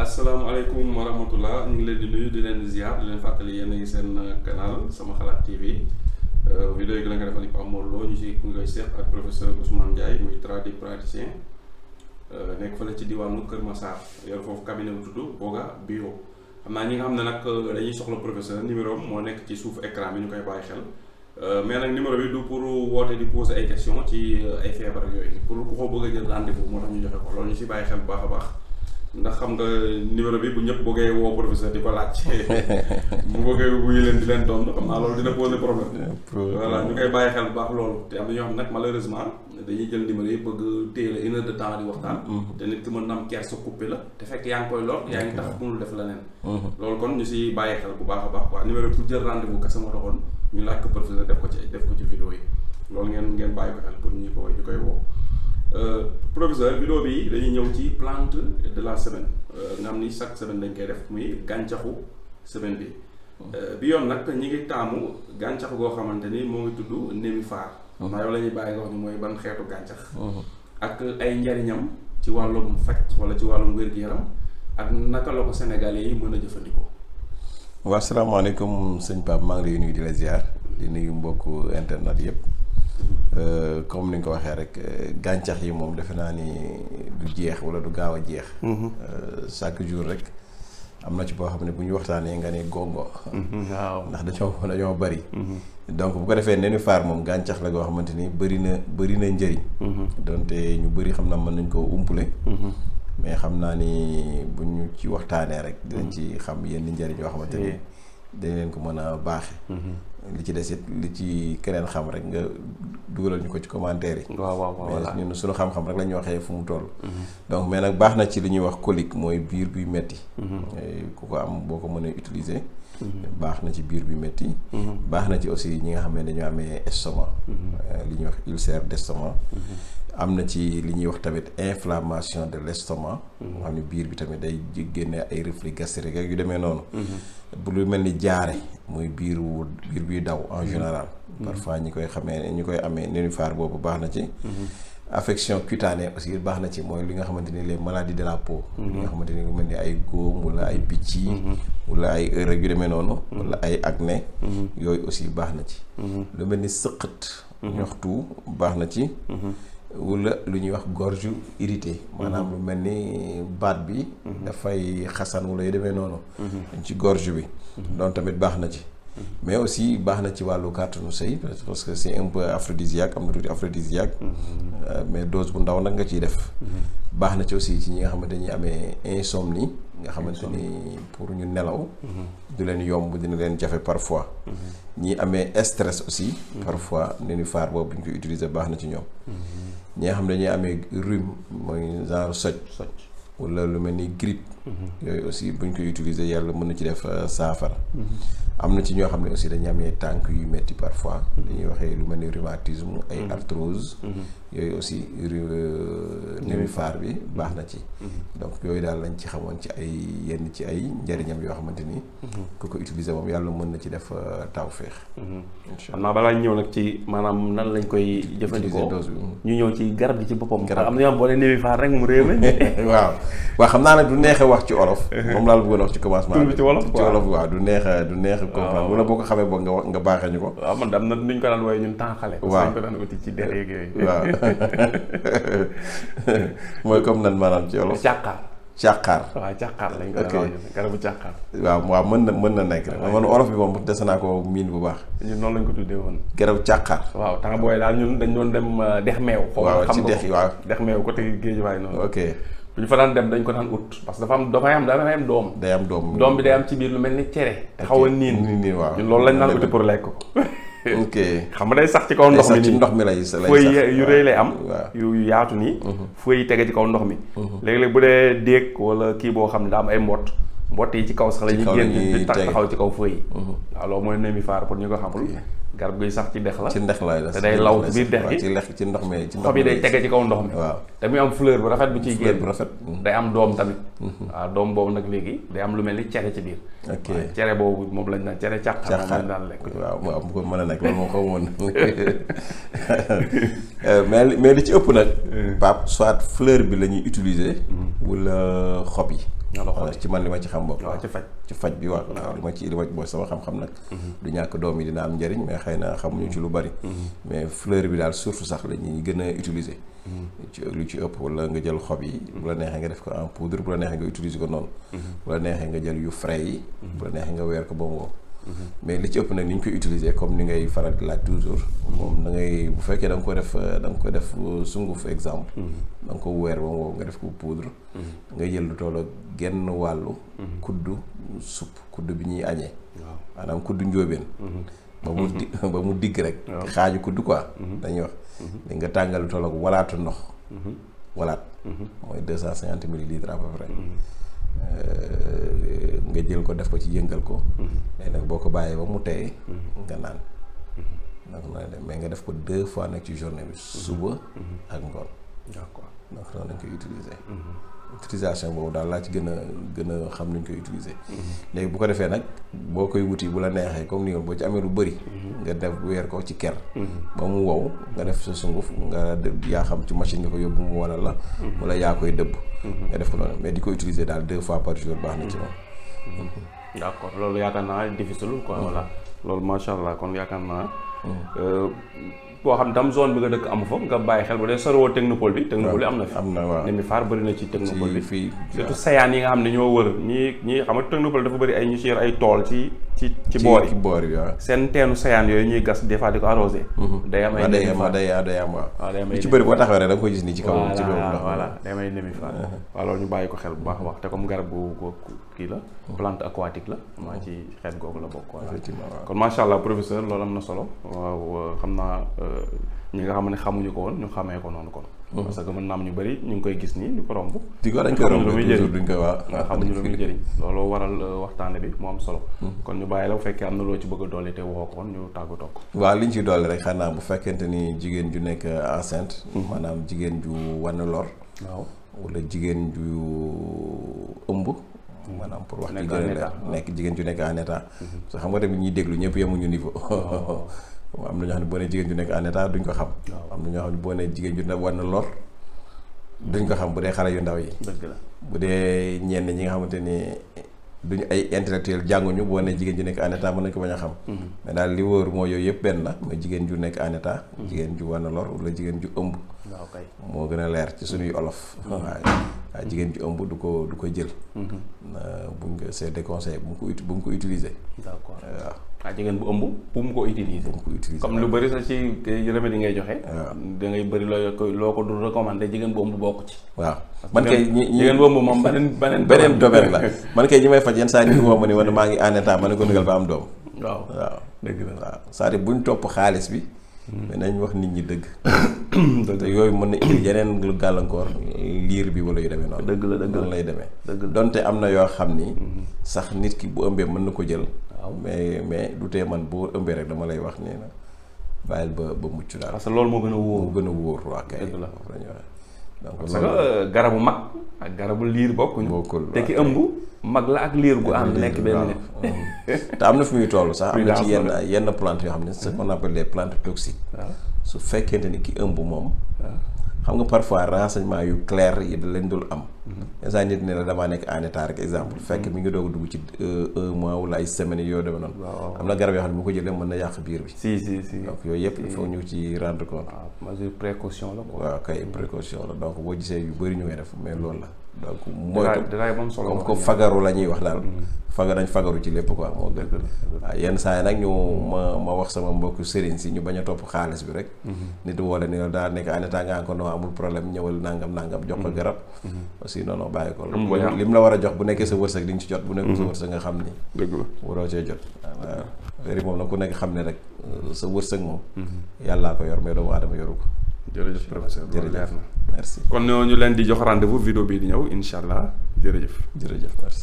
asalaamaaleykum wa rahmatullah ñu ngi leen di nuyu di leen ziar di leen fàttali yéen a ngi seen canal Sama Xalaat TV vidéo yi la nga defal Pape Mor Lo ñu si ku ngay seq ak professeur Ousmane Ndiaye muy tradipraticien nekk fële ci diwaanu Kër Massar yor foofu cabinet bu tudd Boga Bio. xam naa ñi nga xam ne nag dañuy soxla professeur numéro am moo nekk ci suuf écran bi ñu koy bàyyi xel mais nag numéro bi du pour woote di poser ay questions ci ay feebar yooyu pour ku ko bëgg a jël rendez-vous moo tax ñu joxe ko loolu ñu si bàyyi xel bu baax a baax. ndax xam nga numéro bi bu ñëpp bëggee woo professeur di ko laaj bu bëggee wuyu leen di leen tontu xam naa loolu dina poser problème. voilà ñu koy bàyyi xel bu baax loolu te am na ñoo xam nag malheureusement dañuy jël numéro yi bëgg téye la une heure de temps di waxtaan. te nit ki mën na am kersa coupé la te fekk yaa ngi koy lor yaa ngi tax mënul def leneen. loolu kon ñu si bàyyi xel bu baax a baax quoi numéro bi pour jël rendez-vous kese moo taxoon ñu laaj ko professeur def ko ci vidéo yi loolu ngeen bàyyi ko xel pour ñu koy woo. Professeur vidéo bi dañuy ñëw ci plante de la semaine nga xam ni chaque semaine dañ koy def muy gàncaxu semaine bi bi yoon nag ñi ngi taamu gàncax goo xamante ni moo ngi tudd nénuphar. xam naa yow la ñuy bàyyi nga wax ni mooy ban xeetu gàncax. ak ay njariñam ci wàllum faj wala ci wàllum wér-gu-yaram ak naka la ko Sénégalais yi mën a jëfandikoo. waaw asalaamaaleykum sëñ Pape maa ngi lay nuyu di la ziar di nuyu mbokku internet yëpp. comme ni nga ko waxee rek gàncax yi moom defe naa ni du jeex wala du gaaw a jeex. chaque jour rek am na ci boo xam ne bu ñu waxtaanee nga ne gongo. waaw ndax dañoo bari. donc bu ko defee nénuphar moom gàncax la goo xamante ni bëri na njëriñ. donte ñu bëri xam naa mën nañ koo umpule. mais xam naa ni bu ñu ci waxtaanee rek. dinañ ci xam yenn njëriñ yoo xamante ni dañ leen ko mën a baaxe li ci des it li ci keneen xam rek nga dugalal ñu ko ci commentaire yi. waaw mais ñun suñu xam-xam rek la ñuy waxee fu mu toll. donc mais nag baax na ci li ñuy wax colique mooy biir buy metti ku ko am boo ko mënee utiliser. baax na ci biir buy metti baax na ci aussi ñi nga xam ne dañoo amee estomac. li ñuy wax ulcère d'estomac. am na ci li ñuy wax tamit inflammation de l'estomac. moo xam ne biir bi tamit day génne ay reflux gastrique ak yu demee noonu. bu lu mel ni jaare muy biir buy daw en général. parfois ñi koy amee nénuphar boobu baax na ci. affection cutanée aussi baax na ci mooy li nga xamante ni les maladies de la peau. li nga xamante ni lu mel ni ay góom wala ay picc. wala ay heure yu demee noonu. wala ay acné. yooyu aussi baax na ci. lu mel ni sëqët. ñoxtu baax na ci. wala lu ñuy wax gorge irritée maanaam lu mel ni baat bi dafay xasan wala yu demee noonu ci gorge bi donc tamit baax na ci mais aussi baax na ci wàllu kàttanu sëy parce que c'est un peu aphrodisiaque am na tuuti aphrodisiaque mais dose bu ndaw nag nga ciy def baax na ci aussi ci ñi nga xamante dañuy amee insomnie nga xamante ni pour ñu nelaw du leen yomb dina leen jafe parfois ñi amee stress aussi parfois nénuphar boobu bu ñu koy utiliser baax na ci ñoom ñi nga xam ne dañuy amee rhume mooy genre soj wala lu mel ni grippe yooyu aussi buñ koy utiliser yàlla mën na ci def saafara am na ci ñoo xam ne aussi dañuy amee tànk yu metti parfois dañuy waxee lu mel ni rhumatisme ay arthrose yooyu aussi nénuphar bi baax na ci donc yooyu daal lañ ci xamoon ci ay njëriñam yoo xamante ni ku ko utiliser moom yàlla mën na ci def tawféex xam naa balaa ñëw nag ci maanaam nan lañ koy jëfandikoo ñu ñëw ci garab gi ci boppam am na yoo xam boo ne nénuphar rek mu réew waaw xam naa nag du neexe wax ci olof moom laa la bëggoon wax ci commencement bi ci wolof waaw du neex comprendre wala boo ko xamee boog nga baaxee ñu ko waaw man am na nuñ ko daan wooye ñun temps xale waaw ko daan uti ci der yeeg yooyu waaw mooy comme nan maanaam ci olof càqaar waaw càqaar lañ ko daan garabu càqaar waaw mën na nekk rek man olof bi moom dese naa ko miin bu baax ñun noonu lañ ko tuddee woon garabu càqaar waaw temps booy daal ñun dañ doon dem dex meew waaw ci dex yi waaw dex meew côté Géejawaay noonu ok bu ñu fa daan dem dañ ko daan ut parce que dafay am doom day am doom bi day am ci biir lu mel ni cere te xaw a niin waaw ñun loolu lañ daan uti pour lekk ko ok xam nga day sax ci kaw ndox mi nii ci ndox mi lay feuilles yu rëy lay am yu yaatu nii feuilles yi tege ci kaw ndox mi léeg-léeg bu dee déeg wala kii boo xam ne daa am ay mbott yi ci kaw sax la ñuy génn di taxaw ci kaw feuilles yi waaw loolu mooy nénuphar pour ñu ko xamul garab guy sax ci dex la ci ndex la te day law ci biir dex gi ci ndox mi xob yi day tege ci kaw ndox mi waaw te muy am fleur bu rafet bu ciy génn bu rafet day am doom tamit waaw doom boobu nag léegi day am lu mel ni cere ci biir ok cere boobu moom lañ naan cere càqar moom lañ daan lekk waaw bu ko mën a nekk loolu moo ko woon mais li ci ëpp nag Pape soit fleur bi la ñuy utiliser wala xob yi ci man li ma ci xam bopp. waaw ci faj bi waaw. li ma ci boo sama xam-xam nag. du ñàkk doom yi dina am njëriñ mais xëy na xamuñu ci lu bari. mais fleur bi daal surtout sax la ñuy gën a utiliser. ci lu ci ëpp wala nga jël xob yi. bu la neexee nga def ko en poudre bu la neexee nga utiliser ko noonu. bu la neexee nga jël yu frais yi. bu la neexee nga weer ko ba mu wow. mais li ci ëpp nag ni ñu koy utiliser comme ni ngay faral di laaj toujours moom da ngay bu fekkee da nga ko def sunguf exemple da nga ko weer ba mu wow nga def ko poudre nga jël lu toll genn wàllu kuddu supp kuddu bi ñuy añee maanaam kuddu njóobeen ba mu digg rek xaaju kuddu quoi dañuy wax li nga tàngal lu toll walaatu ndox walaat mooy 250 millilitres à peu près nga jël ko def ko ci yëngal ko léegi nag boo ko bàyyee ba mu teye nga naan donc noonu dem mais nga def ko 2 fois nag ci journée bi suba ak ngoon d'accord donc noonu lañ koy utiliser utilisation boobu daal laa ci gën a xam nuñ koy utiliser léegi bu ko defee nag boo koy wuti bu la neexee comme ni boo ci amee lu bëri nga def weer ko ci ker ba mu wow nga def sa sunguf nga yaa xam ci machine nga ko yóbbu mu wala la wala yaa koy dëbb nga def ko noonu mais di ko utiliser daal 2 fois par jour baax na ci moom d'accord loolu yaakaar naa difficile quoi voilà loolu macha allah kon yaakaar naa boo xam tam zone bi nga dëkk amu fa nga bàyyi xel bu dee sorowoo technopole bi technopole bi am na fi waaw Némi Faar bëri na ci technopole bi fii surtout sayaan yi nga xam ne ñoo wër ñii xam nga technopole dafa bëri ay ñu ci yor ay tool ci boor yi waaw seen teenu sayaan yooyu ñuy gas des fois di ko arrosé day am ay Némi Faar day am waaw li ci bëri boo taxawee rek da nga koy gis nii ci kaw ci kaw ndox voilà day may Némi Faar waaw loolu ñu bàyyi ko xel bu baax a baax te comme garab gu kii la plante aquatique la maa ci xeet googu la bokk effectivement kon macha allah professeur loolu am na solo waaw xam naa ñi nga xam ne xamuñu ko woon ñu xamee ko noonu kon parce que mën naa am ñu bëri ñu ngi koy gis nii di ko romb dañ koy romb toujours duñ koy xamuñu lu muy jëriñ loolu waral waxtaane bi mu am solo kon ñu bàyyi la bu fekkee am na loo ci bëgg a dolli te waxoo ko woon ñu tàggatoo ko waaw liñ ci dolli rek xanaa bu fekkente ni jigéen ju nekk enceinte maanaam jigéen ju wan lor waaw wala jigéen ju ëmb maanaam pour wax ci gën a leer nekk jigéen ju nekk en état parce que xam nga tamit ñuy déglu ñëpp yemuñu niveau am na ñoo xam ne boo nee jigéen ju nekk en état duñ ko xam am na ñoo xam ne boo nee jigéen ju war na lor duñ ko xam bu dee xale yu ndaw yi dëgg la bu dee ñenn ñi nga xamante ni duñu ay intellectuel jànguñu boo nee jigéen ju nekk en état mën nañ ko bañ a xam mais daal li wóor moo yooyu yëpp benn la mooy jigéen ju nekk en état jigéen ju war na lor wala jigéen ju ëmb moo gën a leer ci suñuy olof waaw jigéen ju ëmb du ko jël buñ ko c'est déconseillé bu mu ko utiliser d'accord waaw jigéen bu ëmb bu mu ko utiliser comme lu bëri sax ci remède yi ngay joxe da ngay bëri loo ko dul recommandé jigéen bu ëmb bokk ci waaw man kay jigéen bu ëmb moom beneen domaine la man kay ñi may faj yenn saa yi ñu woo ma ni wala maa ngi en état ma ne ko nëgal ba am doom waaw dëgg la waaw c'est-à-dire buñ topp xaalis bi mais nañ wax nit ñi dëgg te yooyu mën na indi yeneen lu gàllankoor liir bi wala yu demee noonu dëgg la noonu lay demee donte am na yoo xam ni sax nit ki bu ëmbee mën na ko jël mais du tee man boo ëmbee rek dama lay wax nii na bàyyil ba mucc daal parce que loolu moo gën a wóor waa kay dëgg la donc parce que garabu mag ak garabu liir bokkuñu te ki ëmb mag la ak liir gu ànd nekk benn nit te am na fi muy toll sax am na ci yenn plante yoo xam ne ce qu'on appelle les plantes toxiques su fekkente ni ki ëmb moom xam nga parfois renseignement yu clair yi da leen dul am instant nit ne la damaa nekk en état rek exemple fekk mi ngi doog a dugg ci 1 mois wala ay semaines yoo demee noonu am na garab yoo xam ne bu ko jëlee mën na yàq biir bi si donc yooyu yëpp il faut ñu ci rendre compte mesure précaution la quoi waaw kay précaution la donc boo gisee yu bëri ñu ngay def mais loolu la donc mooy comme ko fagaru la ñuy wax daal fagaru ci lépp quoi moo gën waaw yenn saa yi nag ñu ma wax sama mbokk sëriñ si ñu bañ a topp xaalis bi rek nit woole ni la daal nekk en état nga ko no amul problème ñëwal nangam jox ko garab aussi non bàyyi ko lim la war a jox bu nekkee sa wërsëg di nga ci jot bu nekkul sa wërsëg nga xam ni waroo cee jot waaw wéri moom nag ku nekk xam ne rek sa wërsëg moom yàllaa ko yor mais doomu aadama yoru ko jërëjëf professeur jërëjëf merci kon ñu leen di jox rendez-vous vidéo bii di ñëw incha allah jërëjëf merci